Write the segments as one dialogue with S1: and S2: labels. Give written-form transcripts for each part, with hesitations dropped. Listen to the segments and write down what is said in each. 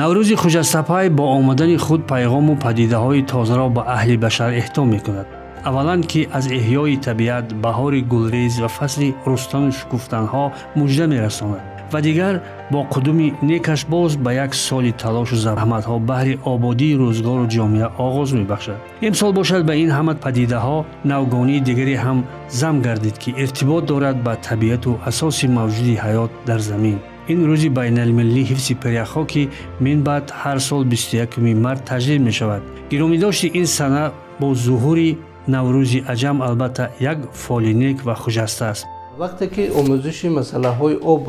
S1: Наврӯзи хуҷастапай бо омадани худ пайғому падидаҳои тозаро ба аҳли башар эҳдо мекунад. Аввалан, ки аз эҳёи табиат, баҳори гулрез ва фасли рустану шукуфтанҳо мужда мерасонад ва дигар бо қудуми некаш боз ба як соли талошу заҳматҳо баҳри ободии рӯзгору ҷомеа оғоз мебахшад. Имсол бошад, ба ин ҳама падидаҳо навгонии дигаре ҳам зам гардид, ки иртибот дорад ба табиату асоси мавҷуди ҳаёт дар замин. Ин рӯзи байналмилалии ҳифзи пиряхҳо, ки минбаъд ҳар сол 21 март таҷлил мешавад. Гиромидошти ин сана бо зуҳури Наврӯзи аҷам албатта як фоли нек ва хуҷаста аст.
S2: Вақте ки омӯзиши масъалаҳои об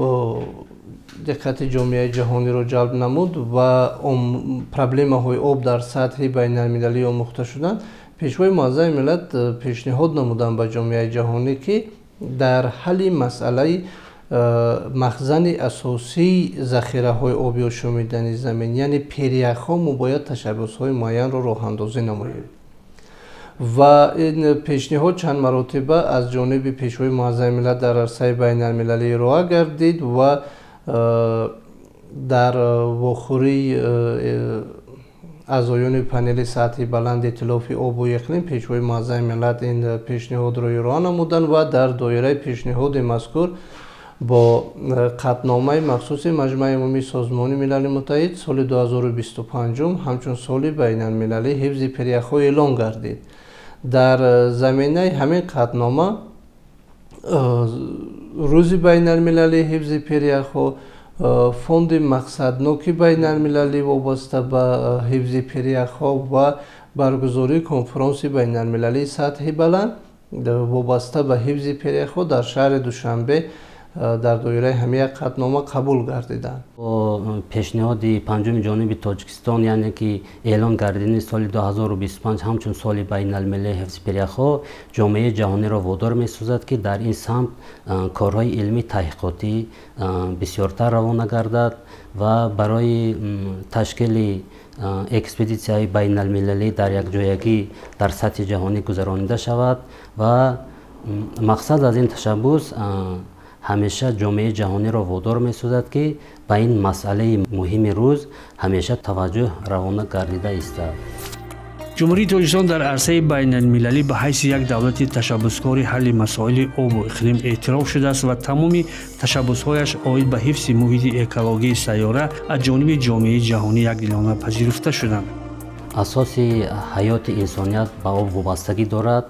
S2: диққати ҷомеаи ҷаҳониро ҷалб намуд ва проблемаҳои об дар сатҳи байналмилалӣ омӯхта шуданд, Пешвои Муаззами Миллат пешниҳод намуданд ба ҷомеаи ҷаҳонӣ, ки дар ҳалли масъалаи махзани асосии захираҳои оби ошомидани замин, яъне пиряхҳо, мо бояд ташаббусҳои муайянро роҳандозӣ намоем. Ва ин пешниҳод чанд маротиба аз ҷониби Пешвои Муаззами Миллат дар арсаи байналмилалӣ ироа гардид ва дар вохӯрии аъзоёни панели сатҳи баланд Иттилофи обу иқлим Пешвои Муаззами Миллат ин пешниҳодро ироа намуданд ва дар доираи пешниҳоди мазкур бо қатъномаи махсуси Маҷмаи Умумии Созмони Милали Муттаҳид соли 2025 ҳамчун соли байналмилалии ҳифзи пиряхҳо эълон гардид. Дар заминаи ҳамин қатънома рӯзи байналмилалии ҳифзи пиряхҳо, фонди мақсадноки байналмилалӣ вобаста ба ҳифзи пиряхҳо ва баргузории конфронси байналмилалии сатҳи баланд вобаста ба ҳифзи пиряхҳо дар шаҳри Душанбе дар доираи ҳамин як қатънома қабул гардиданд.
S3: Бо пешниҳоди панҷуми ҷониби Тоҷикистон, яъне ки эълон гардидани соли 2025 ҳамчун соли байналмилалии ҳифзи пиряхҳо, ҷомеаи ҷаҳониро водор месозад, ки дар ин самт корҳои илмӣ таҳқиқотӣ бисёртар равона гардад ва барои ташкили экспедитсияи байналмилалӣ дар якҷоягӣ дар сатҳи ҷаҳонӣ гузаронида шавад. Ва мақсад аз ин ташаббус ҳамеша ҷомеаи ҷаҳониро водор месозад, ки ба ин масъалаи муҳими рӯз ҳамеша таваҷҷӯҳ равона гардида истад.
S1: Ҷумҳурии Тоҷикистон дар арсаи байналмилалӣ ба ҳайси як давлати ташаббускори ҳалли масоили обу иқлим эътироф шудааст ва тамоми ташаббусҳояш оид ба ҳифзи муҳити экологии сайёра аз ҷониби ҷомеаи ҷаҳонӣ якдилона пазируфта шуданд.
S3: Асоси ҳаёти инсоният ба об вобастагӣ дорад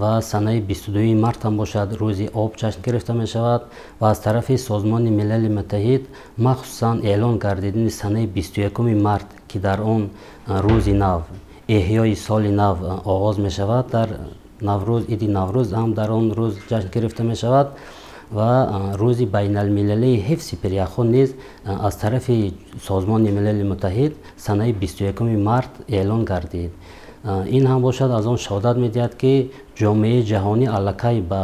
S3: ва санаи 22 март ҳам бошад, рӯзи об ҷашн гирифта мешавад ва аз тарафи Созмони Милали Муттаҳид махсусан эълон гардидани санаи 21 март, ки дар он рӯзи нав, эҳёи соли нав оғоз мешавад, дар Наврӯз, иди Наврӯз ҳам дар он рӯз ҷашн гирифта мешавад ва рӯзи байналмилалии ҳифзи пиряхҳо низ аз тарафи Созмони Милали Муттаҳид санаи 21 март эълон гардид. Ин ҳам бошад, аз он шаҳодат медиҳад, ки ҷомеаи ҷаҳонӣ аллакай ба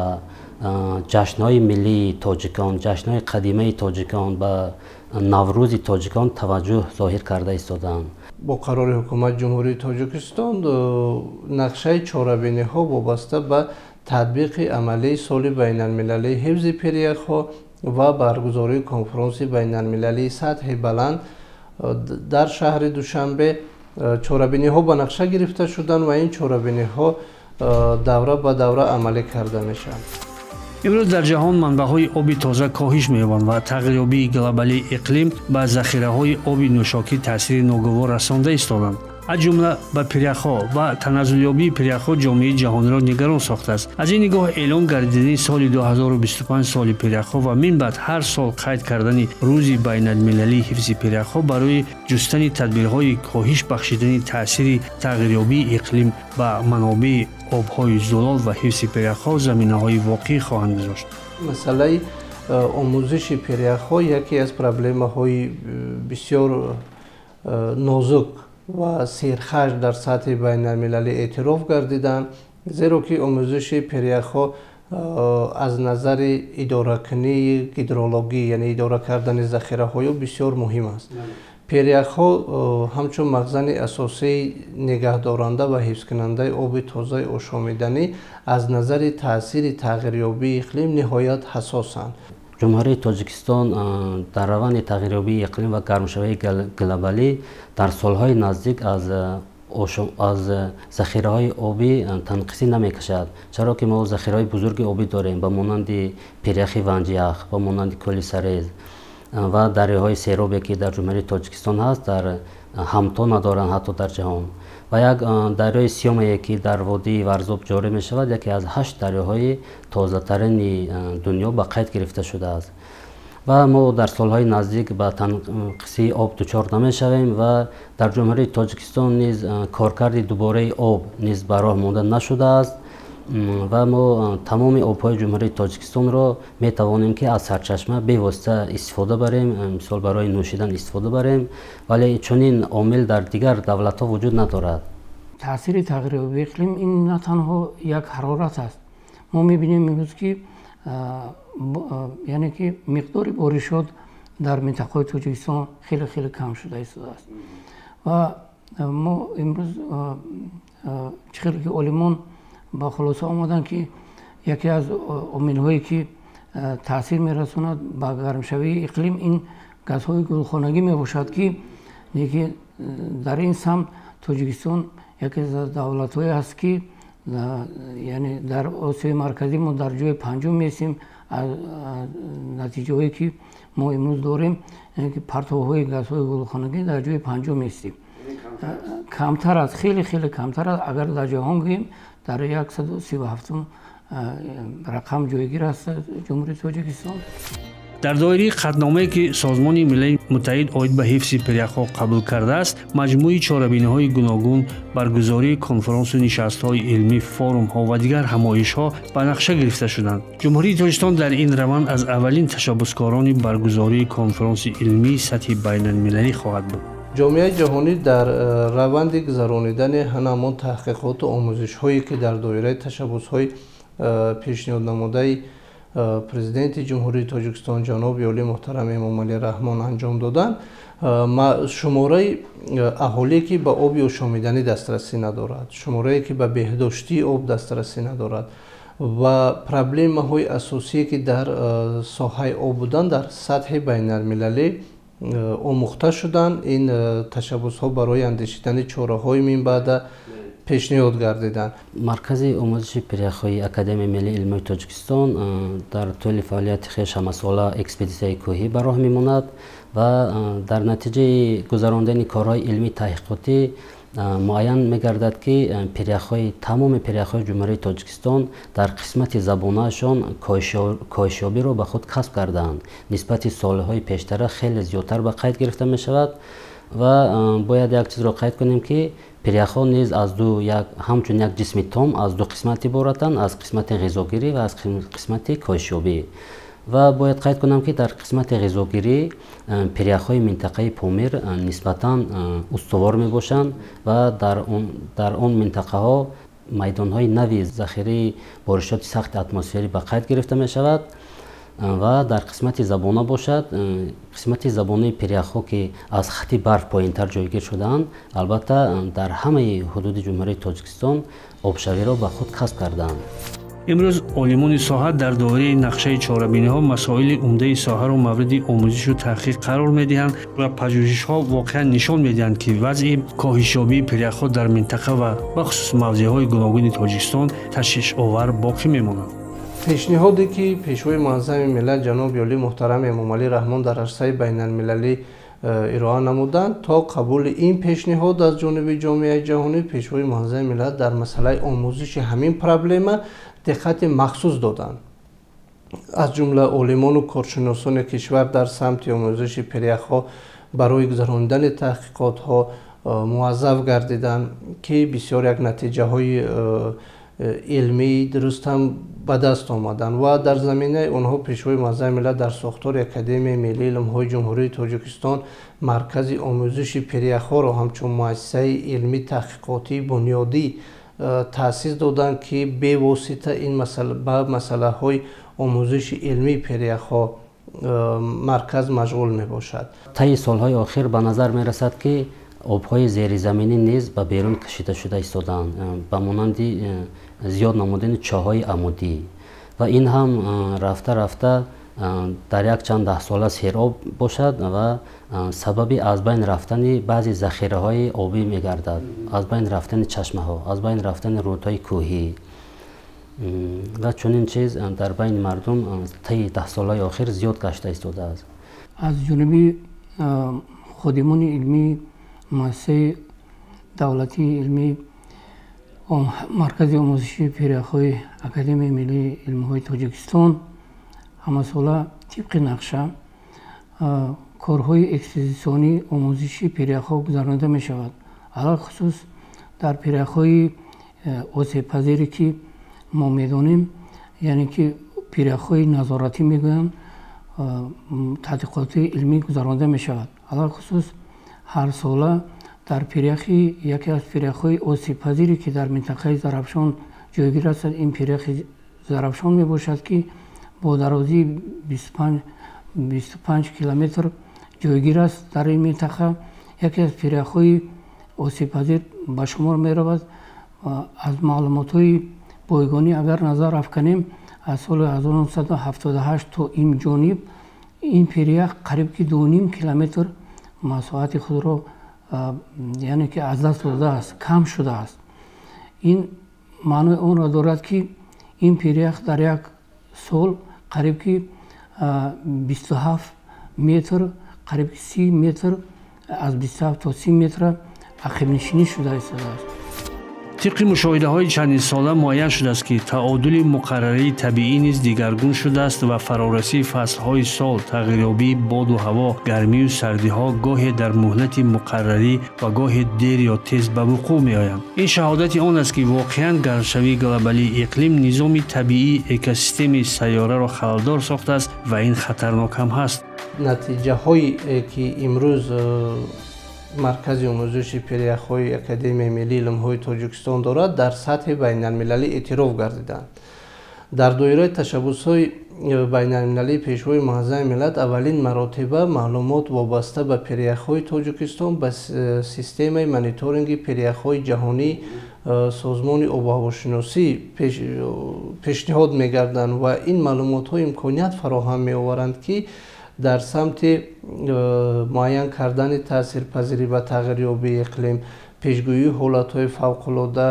S3: ҷашнҳои миллии тоҷикон, ҷашнҳои қадимаи тоҷикон, ба Наврӯзи тоҷикон таваҷҷӯҳ зоҳир карда истодаанд.
S2: Бо қарори Ҳукумати Ҷумҳурии Тоҷикистон нақшаи чорабиниҳо вобаста ба татбиқи амалии соли байналмилалии ҳифзи пиряхҳо ва баргузории конфронси байналмилалии сатҳи баланд дар шаҳри Душанбе чорабиниҳо ба нақша гирифта шуданд ва ин чорабиниҳо давра ба давра амалӣ карда мешаванд.
S1: Имрӯз дар ҷаҳон манбаъҳои оби тоза коҳиш меёбанд ва тағйирёбии глобалии иқлим ба захираҳои оби нӯшокӣ таъсири ногувор расонда истоданд. Аз ҷумла ба пиряхҳо ва таназзулёбии пиряхҳо ҷомеаи ҷаҳониро нигарон сохтааст. Аз ин нигоҳ эълон гардидани соли 2025 соли пиряхҳо ва минбаъд ҳар сол қайд кардани рӯзи байналмилалии ҳифзи пиряхҳо барои ҷустани тадбирҳои коҳиш бахшидани таъсири тағйирёбии иқлим ба манобеи обҳои зулол ва ҳифзи пиряхҳо заминаҳои воқеӣ хоҳанд гузошт.
S2: Масъалаи омӯзиши пиряхҳо яке аз проблемаҳои бисёр нозук ва серхарҷ дар сатҳи байналмилалӣ эътироф гардиданд, зеро ки омӯзиши пиряхҳо аз назари идоракунии гидрологӣ, яъне идора кардани захираҳоё бисёр муҳим аст. Пиряхҳо ҳамчун махзани асосии нигаҳдоранда ва ҳифзкунандаи оби тозаи ошомиданӣ аз назари таъсири тағйирёбии иқлим ниҳоят ҳассосанд.
S3: Ҷумҳурии Тоҷикистон дар раванди тағйирёбии иқлим ва гармшавии глобалӣ дар солҳои наздик аз захираҳои обӣ танқисӣ намекашад, чаро ки мо захираҳои бузурги обӣ дорем, ба монанди пиряхи Ванҷиях, ба монанди кӯли Сарез ва дарёҳои серобе, ки дар Ҷумҳурии Тоҷикистон ҳаст, дар ҳамто надоранд ҳатто дар ҷаҳон. Ва як дарёи Сиёмае, ки дар водии Варзоб ҷорӣ мешавад, яке аз 8 дарёҳои тозатарини дунё ба қайд гирифта шудааст. Ва мо дар солҳои наздик ба танқисии об дучор намешавем ва дар Ҷумҳурии Тоҷикистон низ коркарди дубораи об низ ба роҳ монда нашудааст ва мо тамоми обҳои Ҷумҳурии Тоҷикистонро метавонем, ки аз сарчашма бевосита истифода барем, мисол барои нӯшидан истифода барем, вале чунин омил дар дигар давлатҳо вуҷуд надорад.
S4: Таъсири тағйирёбии иқлим ин на танҳо як ҳарорат аст. Мо мебинем имрӯз, ки яъне ки миқдори боришот дар минтақаҳои Тоҷикистон хеле хеле кам шуда истодааст. Ва мо имрӯз чӣ хеле ки олимон ба хулоса омаданд, ки яке аз омилҳое, ки таъсир мерасонад ба гармшавии иқлим, ин газҳои гулхонагӣ мебошад, ки лекин дар ин самт Тоҷикистон яке аз давлатҳое аст, ки яъне дар Осиёи Марказӣ мо дар ҷои панҷум меистем. Аз натиҷаҳое, ки мо имрӯз дорем, яъне ки партовҳои газҳои гулхонагӣ дар ҷои панҷум меистем. Камтар аст, хеле хеле камтар аст. Агар дар ҷаҳон гӯем, дар 137 рақам ҷойгир аст Ҷумҳурии Тоҷикистон.
S1: Дар доираи қатъномае, ки Созмони Милали Муттаҳид оид ба ҳифзи пиряхҳо қабул кардааст, маҷмӯи чорабиниҳои гуногун, баргузории конференсу нишастҳои илмӣ, форумҳо ва дигар ҳамоишҳо ба нақша гирифта шуданд. Ҷумҳурии Тоҷикистон дар ин раванд аз аввалин ташаббускорони баргузории конференси илмии сатҳи байналмилалӣ хоҳад буд.
S2: Ҷомеаи ҷаҳонӣ дар раванди гузаронидани ҳамон таҳқиқоту омӯзишҳое, ки дар доираи ташаббусҳои пешниҳоднамудаи Президенти Ҷумҳурии Тоҷикистон ҷаноби олӣ муҳтарам Эмомалӣ Раҳмон анҷом доданд, шумораи аҳолие, ки ба оби ошомиданӣ дастрасӣ надорад, шуморае, ки ба беҳдоштии об дастрасӣ надорад ва проблемаҳои асосие, ки дар соҳаи об буданд, дар сатҳи байналмилалӣ омӯхта шуданд. Ин ташаббусҳо барои андешидани чораҳои минбаъда пешниҳод гардиданд.
S3: Маркази омӯзиши пиряхҳои Академияи миллии илмҳои Тоҷикистон дар тӯли фаъолияти хеш ҳамасола экспедитсияи кӯҳӣ ба роҳ мемонад ва дар натиҷаи гузарондани корҳои илмии таҳқиқотӣ муайян мегардад, ки тамоми пиряхҳои Ҷумҳурии Тоҷикистон дар қисмати забонаашон коҳишёбиро ба худ касб кардаанд. Нисбати солҳои пештара хеле зиёдтар ба қайд гирифта мешавад. Ва бояд як чизро қайд кунем, ки пиряхҳо низ аз ҳамчун як ҷисми том аз ду қисмат иборатанд: аз қисмати ғизогирӣ ва аз қисмати коҳишёбӣ. Ва бояд қайд кунам, ки дар қисмати ғизогирӣ пиряхҳои минтақаи Помир нисбатан устувор мебошанд ва дар он минтақаҳо майдонҳои нави захираи боришоти сахти атмосферӣ ба қайд гирифта мешавад. Ва дар қисмати забона бошад, қисмати забонаи пиряхҳо, ки аз хати барф поинтар ҷойгир шудаанд, албатта дар ҳамаи ҳудуди Ҷумҳурии Тоҷикистон обшавиро ба худ касб кардаанд.
S1: Имрӯз олимони соҳа дар доираи нақшаи чорабиниҳо масоили умдаи соҳаро мавриди омӯзишу таҳқиқ қарор медиҳанд ва пажӯҳишҳо воқеан нишон медиҳанд, ки вазъи коҳишёбии пиряхҳо дар минтақа ва бахусус мавзеъҳои гуногуни Тоҷикистон ташвишовар боқӣ мемонад.
S2: Пешниҳоде, ки Пешвои муаззами миллат ҷаноби олӣ муҳтарам Эмомалӣ Раҳмон дар арсаи байналмилалӣ ироа намуданд, то қабули ин пешниҳод аз ҷониби ҷомеаи ҷаҳонӣ, Пешвои муаззами миллат дар масъалаи омӯзиши ҳамин проблема диққати махсус доданд. Аз ҷумла олимону коршиносони кишвар дар самти омӯзиши пиряхҳо барои гузаронидани таҳқиқотҳо муаззаф гардиданд, ки бисёр як натиҷаҳои илмии дуруст ҳам ба даст омаданд. Ва дар заминаи онҳо Пешвои муаззами миллат дар сохтори Академияи миллии илмҳои Ҷумҳурии Тоҷикистон маркази омӯзиши пиряхҳоро ҳамчун муассисаи илмӣ таҳқиқотии бунёдӣ таъсис доданд, ки бевосита ин ба масъалаҳои омӯзиши илмии пиряхҳо марказ машғул мебошад.
S3: Таи солҳои охир ба назар мерасад, ки обҳои зеризаминӣ низ ба берун кашида шуда истодаанд, ба монанди зиёд намудани чоҳҳои амудӣ, ва ин ҳам рафта рафта Дар як чанд даҳсола сероб бошад ва сабаби аз байн рафтани баъзе захираҳои обӣ мегардад, аз байн рафтани чашмаҳо, аз байн рафтани рӯдҳои кӯҳӣ ва чунин чиз дар байни мардум таи даҳсолаи охир зиёд гашта истодааст.
S4: Аз ҷониби ходимони илмии муассисаи давлатии илмии Маркази омӯзиши пиряхҳои Академияи миллии илмҳои Тоҷикистон ҳамасола тибқи нақша корҳои экспедитсионии омӯзиши пиряхҳо гузаронида мешавад. Алалхусус дар пиряхҳои осебпазире ки мо медонем, яъне ки пиряхҳои назоратӣ мегӯянд, тадқиқоти илмӣ гузаронида мешавад. Алалхусус ҳар сола дар пиряхи яке аз пиряхҳои осебпазире ки дар минтақаи Зарафшон ҷойгир аст, ин пиряхи Зарафшон мебошад, ки бо дарозии 25 километр ҷойгир аст. Дар ин минтақа яке аз пиряхҳои осебпазир ба шумор меравад. Аз маълумотҳои бойгонӣ агар назар афканем, аз соли 1978 то ин ҷониб ин пирях қариб ки 2,5 километр масоҳати худро, яъне ки аз даст додааст, кам шудааст. Ин маънои онро дорад, ки ин пирях дар як сол қариб ки 27 метр, қариб ки 30 метр, аз 27 то 30 метр ақибнишинӣ шуда истодааст.
S1: Тибқи мушоҳидаҳои чандинсола муайян шудааст, ки таодули муқаррарии табиӣ низ дигаргун шудааст ва фарорасии фаслҳои сол, тағйирёбии боду ҳаво, гармию сардиҳо гоҳе дар муҳлати муқаррарӣ ва гоҳе дер ё тез ба вуқӯъ меоянд. Ин шаҳодати он аст, ки воқеан гармшавии глобалии иқлим низоми табиии экосистемаи сайёраро халалдор сохтааст ва ин хатарнок ҳам ҳаст.
S2: Натиҷаҳое ки имрӯз Маркази омӯзиши пиряхҳои Академияи миллии илмҳои Тоҷикистон дорад, дар сатҳи байналмилалӣ эътироф гардиданд. Дар доираи ташаббусҳои байналмилалии Пешвои муаззами миллат аввалин маротиба маълумот вобаста ба пиряхҳои Тоҷикистон ба системаи мониторинги пиряхҳои ҷаҳонии Созмони обуҳавошиносӣ пешниҳод мегарданд ва ин маълумотҳо имконият фароҳам меоваранд, ки дар самти муайян кардани таъсирпазирӣ ба тағйирёбии иқлим, пешгӯии ҳолатҳои фавқулода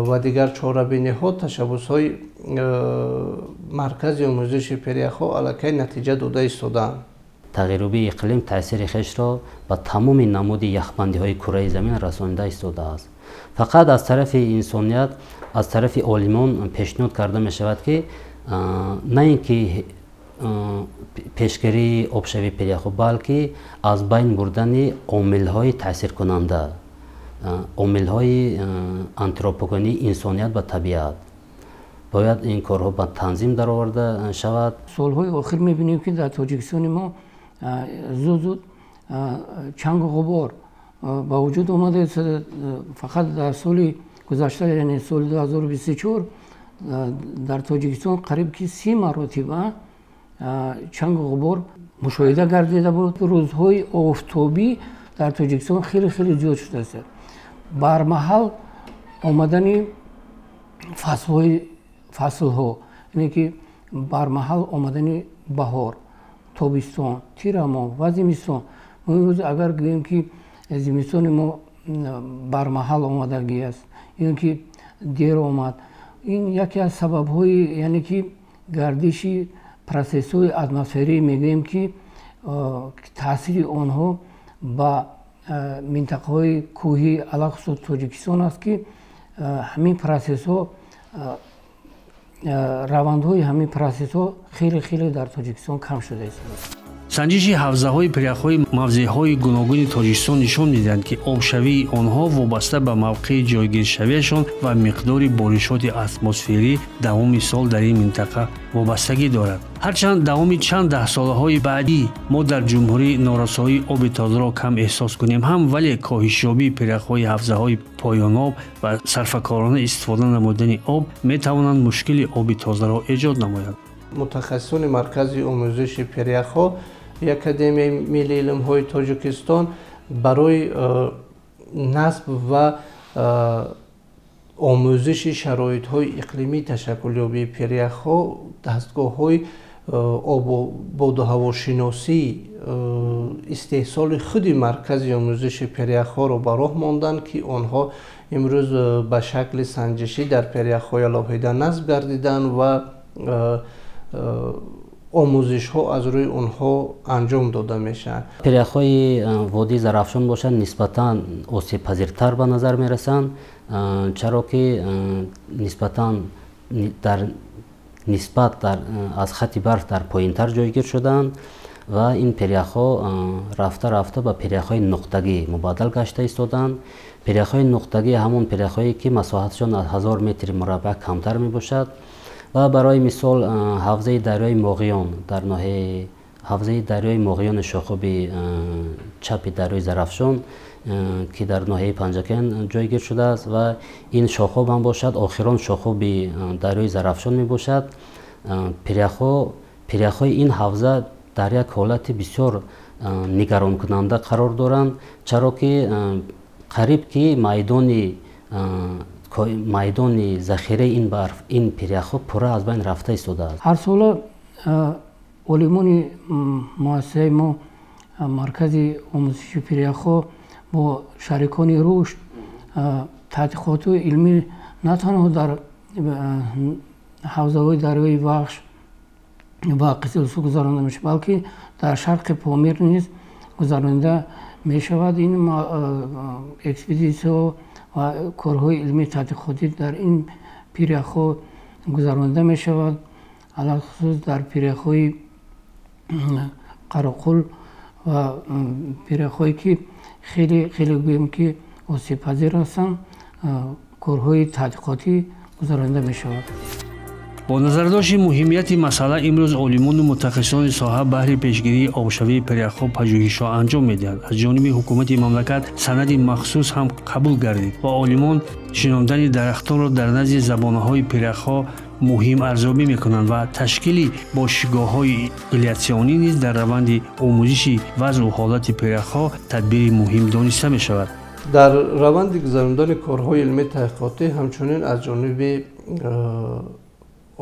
S2: ва дигар чорабиниҳо ташаббусҳои Маркази омӯзиши пиряхҳо аллакай натиҷа дода истодаанд.
S3: Тағйирёбии иқлим таъсири хешро ба тамоми намуди яхбандиҳои кураи замин расонида истодааст. Фақат аз тарафи инсоният, аз тарафи олимон пешниҳод карда мешавад, ки на ин ки пешгирии обшавии пиряхҳо, балки аз байн бурдани омилҳои таъсиркунанда, омилҳои антропогении инсоният ба табиат. Бояд ин корҳо ба танзим дароварда шавад.
S4: Солҳои охир мебинем, ки дар Тоҷикистони мо зуд-зуд чангу ғубор ба вуҷуд омада. Фақат дар соли гузашта, яъне соли 2024, дар Тоҷикистон қариб ки 30 маротиба чангу ғубор мушоҳида гардида буд. Рӯзҳои офтобӣ дар Тоҷикистон хеле хеле зиёд шудааст. Бармаҳал омадани фаслҳо, яъне ки бармаҳал омадани баҳор, тобистон, тирамоҳ ва зимистон. Мо имрӯз агар гӯем, ки зимистони мо бармаҳал омадагӣ аст ё ки дер омад, ин яке аз сабабҳои, яъне ки гардиши процессҳои атмосферӣ мегӯем, ки таъсири онҳо ба минтақаҳои кӯҳӣ, алахусус Тоҷикистон аст, ки ҳамин процессҳо, равандҳои ҳамин процессҳо хеле хеле дар Тоҷикистон кам шуда истодааст.
S1: Санҷиши ҳавзаҳои пиряхҳои мавзеъҳои гуногуни Тоҷикистон нишон медиҳанд, ки обшавии онҳо вобаста ба мавқеи ҷойгиршавиашон ва миқдори боришоти атмосферӣ давоми сол дар ин минтақа вобастагӣ дорад. Ҳарчанд давоми чанд даҳсолаҳои баъдӣ мо дар ҷумҳурӣ норасоии оби тозаро кам эҳсос кунем ҳам, вале коҳишёбии пиряхҳои ҳавзаҳои поёноб ва сарфакорона истифода намудани об метавонанд мушкили оби тозаро эҷод намоянд.
S2: Мутахассисони Маркази омӯзиши пиряхҳо Академияи миллии илмҳои Тоҷикистон барои насб ва омӯзиши шароитҳои иқлимии ташаккулёбии пиряхҳо дастгоҳҳои Боду ҳавошиносӣ истеҳсоли худи Маркази омӯзиши пиряхҳоро ба роҳ монданд, ки онҳо имрӯз ба шакли санҷишӣ дар пиряхҳои алоҳида насб гардиданд ва омӯзишҳо аз рӯи онҳо анҷом дода мешаванд.
S3: Пиряхҳои водии Зарафшон бошанд, нисбатан осебпазиртар ба назар мерасанд, чаро ки нисбатан дар нисбат аз хатти барф дар поинтар ҷойгир шудаанд ва ин пиряхҳо рафта рафта ба пиряхҳои нуқтагӣ мубаддал гашта истодаанд. Пиряхҳои нуқтагӣ ҳамон пиряхҳое, ки масоҳатшон аз 1000 метри мураббаъ камтар мебошад. Ва барои мисол, ҳавзаи дарёи Моғиён дар ноҳияи ҳавзаи дарёи Моғиёни шохоби чапи дарёи Зарафшон, ки дар ноҳияи Панҷакент ҷойгир шудааст, ва ин шохоб ҳам бошад, охирон шохоби дарёи Зарафшон мебошад. Пиряхҳои ин ҳавза дар як ҳолати бисёр нигаронкунанда қарор доранд, чаро ки қариб ки майдони захираи ин барф, ин пиряхҳо пурра аз байн рафта истодааст.
S4: Ҳар сола олимони муассисаи мо, Маркази омӯзиши пиряхҳо, бо шарикони рушд таҳқиқоти илмӣ на танҳо дар ҳавзаҳои дарёи Вахш ва Қизилсу гузаронида мешавад, балки дар Шарқи Помир низ гузаронида мешавад. Ин экспедитсияҳо ва корҳои илмии таҳқиқотӣ дар ин пиряхҳо гузаронида мешавад, алалхусус дар пиряхҳои Қароқул ва пиряхҳое, ки хеле хеле гӯем ки осебпазир ҳастанд, корҳои таҳқиқотӣ гузаронида мешавад.
S1: Бо назардошти муҳимияти масъала, имрӯз олимону мутахассисони соҳа баҳри пешгирии обшавии пиряхҳо пажӯҳишҳо анҷом медиҳанд. Аз ҷониби ҳукумати мамлакат санади махсус ҳам қабул гардид ва олимон шинондани дарахтонро дар назди забонаҳои пиряхҳо муҳим арзёбӣ мекунанд ва ташкили бошишгоҳҳои гляциалӣ низ дар раванди омӯзиши вазъу ҳолати пиряхҳо тадбири муҳим дониста мешавад.
S2: Дар раванди гузарондани корҳои илмии таҳқиқотӣ ҳамчунин аз ҷониби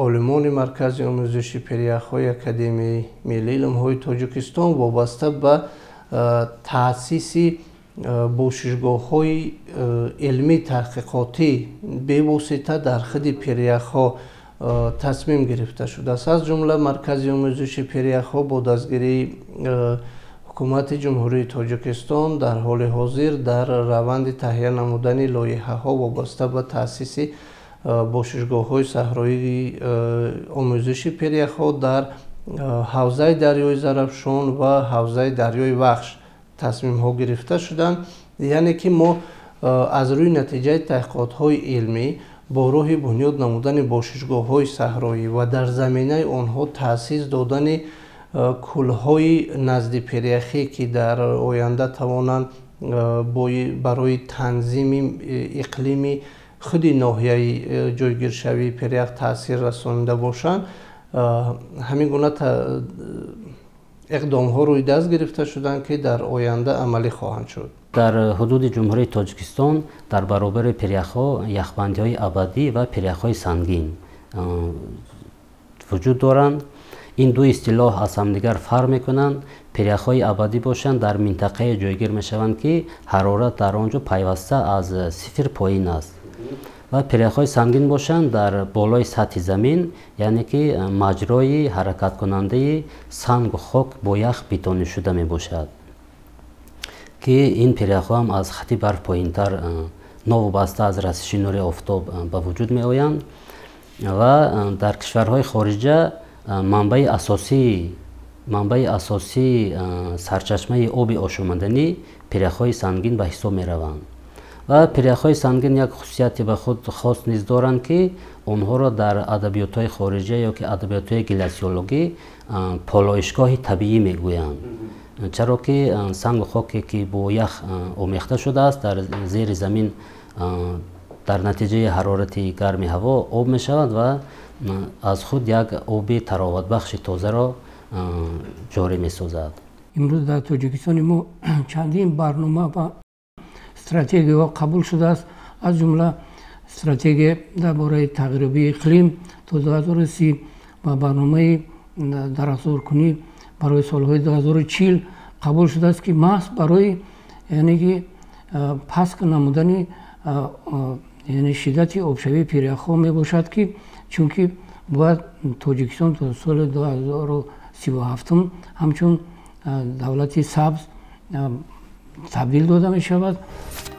S2: олимони Маркази омӯзиши пиряхҳои Академияи миллии илмҳои Тоҷикистон вобаста ба таъсиси бошишгоҳҳои илмии таҳқиқотӣ бевосита дар худи пиряхҳо тасмим гирифта шудааст. Аз ҷумла, Маркази омӯзиши пиряхҳо бо дастгирии Ҳукумати Ҷумҳурии Тоҷикистон дар ҳоли ҳозир дар раванди таҳия намудани лоиҳаҳо вобаста ба таъсиси бошишгоҳҳои саҳроии омӯзиши пиряхҳо дар ҳавзаи дарёи Зарафшон ва ҳавзаи дарёи Вахш тасмимҳо гирифта шуданд. Яъне ки мо аз рӯи натиҷаи таҳқиқотҳои илмӣ бо роҳи бунёд намудани бошишгоҳҳои саҳроӣ ва дар заминаи онҳо таъсис додани кӯлҳои наздипиряхӣ, ки дар оянда тавонанд барои танзими иқлими худи ноҳияи ҷойгиршавии пирях таъсир расонида бошанд, ҳамин гуна иқдомҳо рӯи даст гирифта шуданд, ки дар оянда амалӣ хоҳанд шуд.
S3: Дар ҳудуди Ҷумҳурии Тоҷикистон дар баробари пиряхҳо яхбандиҳои абадӣ ва пиряхҳои сангин вуҷуд доранд. Ин ду истилоҳ аз ҳамдигар фарқ мекунанд. Пиряхҳои абадӣ бошанд, дар минтақае ҷойгир мешаванд, ки ҳарорат дар он ҷо пайваста аз сифр поин аст, ва пиряхҳои сангин бошанд, дар болои сатҳи замин, яъне ки маҷрои ҳаракаткунандаи сангу хок бо ях битонишуда мебошад, ки ин пиряхҳо ҳам аз хати барф поинтар, новобаста аз расиши нури офтоб ба вуҷуд меоянд. Ва дар кишварҳои хориҷа манбаи асосии сарчашмаи оби ошомаданӣ пиряхҳои сангин ба ҳисоб мераванд. Ва пиряхҳои сангин як хусусияти ба худ хос низ доранд, ки онҳоро дар адабиётҳои хориҷа ё ки адабиётҳои гляциологӣ полоишгоҳи табиӣ мегӯянд, чаро ки сангу хоке, ки бо ях омехта шудааст, дар зери замин дар натиҷаи ҳарорати гарми ҳаво об мешавад ва аз худ як оби тароватбахши тозаро ҷорӣ месозад.
S4: Имрӯз дар Тоҷикистони мо чандин барнома ва стратегияҳо қабул шудааст, аз ҷумла стратегия дар бораи тағйирёбии иқлим то 2030 ва барномаи дарахтзоркунӣ барои солҳои 2040 қабул шудааст, ки маҳз барои яъне ки паст намудани яъне шиддати обшавии пиряхҳо мебошад, ки чунки бояд Тоҷикистон то соли 2037 ҳамчун давлати сабз табдил дода мешавад.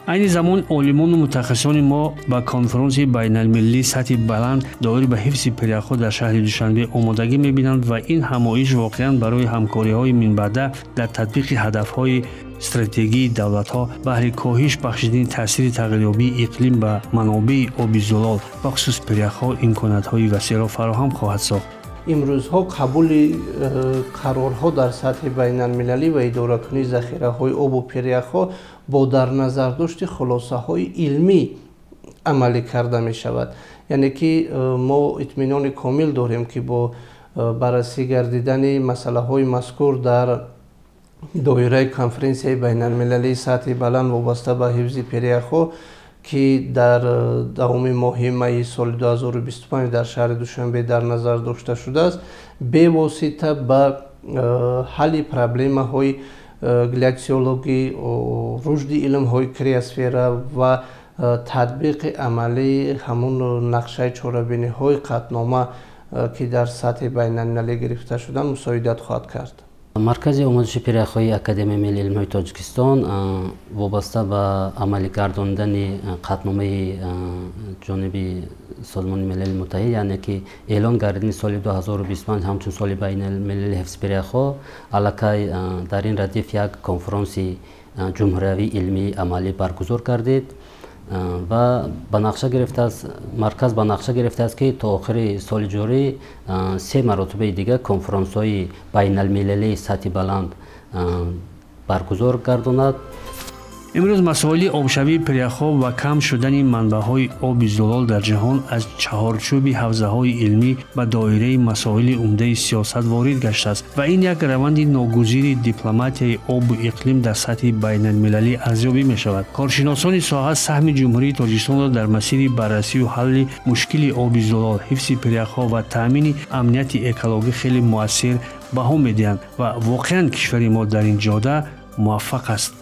S1: Айни замон олимону мутахассисони мо ба конфронси байналмилалии сатҳи баланд доир ба ҳифзи пиряхҳо дар шаҳри Душанбе омодагӣ мебинанд ва ин ҳамоиш воқеан барои ҳамкориҳои минбаъда дар татбиқи ҳадафҳои стратегии давлатҳо баҳри коҳиш бахшидани таъсири тағйирёбии иқлим ба манобеи оби зулол, бахусус пиряхҳо, имкониятҳои васеъро фароҳам хоҳад сохт.
S2: Имрӯзҳо қабули қарорҳо дар сатҳи байналмилалӣ ва идоракунии захираҳои обу пиряхҳо бо дар назардошти хулосаҳои илмӣ амалӣ карда мешавад. Яъне ки мо итминони комил дорем, ки бо баррасӣ гардидани масъалаҳои мазкур дар доираи конференсияи байналмилалии сатҳи баланд вобаста ба ҳифзи пиряхҳо, ки дар давоми моҳи майи соли 2025 дар шаҳри Душанбе дар назар дошта шудааст, бевосита ба ҳалли проблемаҳои гляциологӣ, рушди илмҳои криосфера ва татбиқи амалии ҳамун нақшаи чорабиниҳои қатънома, ки дар сатҳи байналмилалӣ гирифта шуданд, мусоидат хоҳад кард.
S3: Маркази омӯзиши пиряхҳои Академияи миллии илмҳои Тоҷикистон вобаста ба амалигардондани қатъномаи ҷониби Созмони Милали Муттаҳид, яъне ки эълон гардидани соли 2025 ҳамчун соли байналмилалии ҳифзи пиряхҳо, аллакай дар ин радиф як конфронси ҷумҳуриявии илмии амалӣ баргузор гардид ва ба нақша гирифтааст, марказ ба нақша гирифтааст, ки то охири соли ҷорӣ се маротибаи дигар конфронсҳои байналмилалии сатҳи баланд баргузор гардонад.
S1: Имрӯз масоили обшавии пиряхҳо ва кам шудани манбаъҳои оби зулол дар ҷаҳон аз чаҳорчӯби ҳавзаҳои илмӣ ба доираи масоили умдаи сиёсат ворид гаштааст ва ин як раванди ногузири дипломатияи обу иқлим дар сатҳи байналмилалӣ арзёбӣ мешавад. Коршиносони соҳа саҳми Ҷумҳурии Тоҷикистонро дар масири баррасию ҳалли мушкили оби зулол, ҳифзи пиряхҳо ва таъмини амнияти экологӣ хеле муассир баҳо медиҳанд ва воқеан кишвари мо дар ин ҷода муваффақ аст.